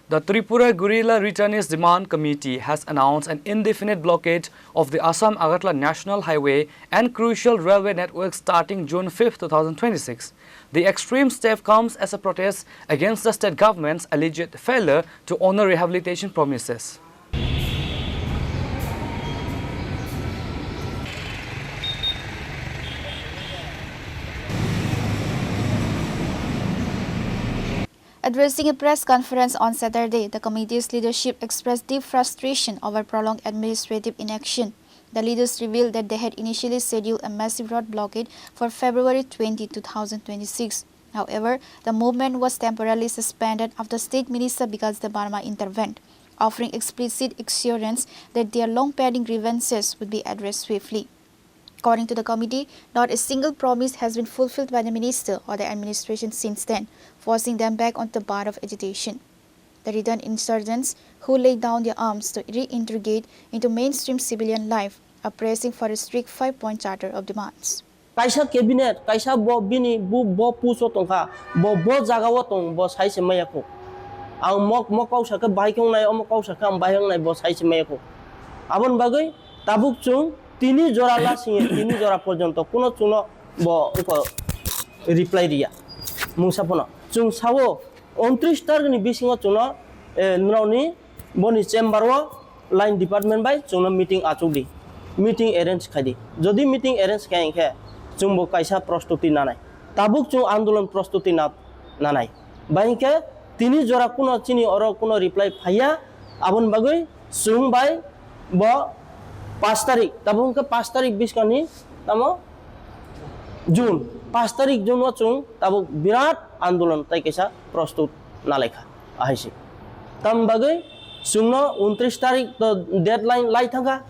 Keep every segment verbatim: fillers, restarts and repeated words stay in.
The Tripura Guerrilla Returnees Demand Committee has announced an indefinite blockade of the Assam Agartala National Highway and crucial railway network starting June fifth, two thousand twenty-six. The extreme step comes as a protest against the state government's alleged failure to honor rehabilitation promises. Addressing a press conference on Saturday, the committee's leadership expressed deep frustration over prolonged administrative inaction. The leaders revealed that they had initially scheduled a massive road blockade for February twenty, two thousand twenty-six. However, the movement was temporarily suspended after State Minister Bikas Debbarma intervened, offering explicit assurance that their long-pending grievances would be addressed swiftly. According to the committee, not a single promise has been fulfilled by the minister or the administration since then, forcing them back onto the path of agitation. The returned insurgents who laid down their arms to reintegrate into mainstream civilian life are pressing for a strict five-point charter of demands. Kaisa cabinet, kaisa bo bini bu bo puso tongkha, bo bo jagao tong, bo sai se maya kho. Ang mok mok kau sakha bai kong nai, omo kau sakha ang bai kong nai, bo sai se maya kho. Abon bagwi tabuk chung tini jora la singe, tini jora porjonto kuno chungno bo uko reply riya. Mungsa phano chung sao, untris tarikni bisingo chwngno, eh, nrokni boni chamber o line department bai chwngno meeting achuk di, meeting arrange khai di. Jodi meeting arrange khai hwnkhe chwngbo kaisa prostuti nanai. Tabuk chwng andolon prostuti na, nanai. Bai hwnkhe tini jora kuno chini oro kuno reply phaiya, aboni bagwi chwng bai bo pash tarik, tabuk hwnkhe pash tarik biskani tamo June, pash tarik June o chwng tabuk birat andolon tai kaisa prostut nalaikha, ahaisi. Tam bagwi chwngno untris tarik to deadline lai thangkha,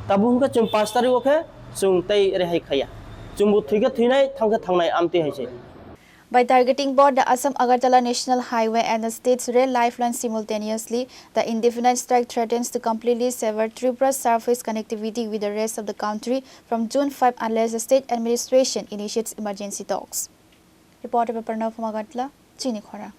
tabuk hwnkhe chwng pash tarik o khe chwng tei rehai khaiya. Chwngbo thwikhe thwinai, thangkhe thangnai, amtwi haise. By targeting both the Assam Agartala National Highway and the state's rail lifeline simultaneously, the indefinite strike threatens to completely sever Tripura's surface connectivity with the rest of the country from June five unless the state administration initiates emergency talks. Reporter Pranav Magatla, Chini Khorang.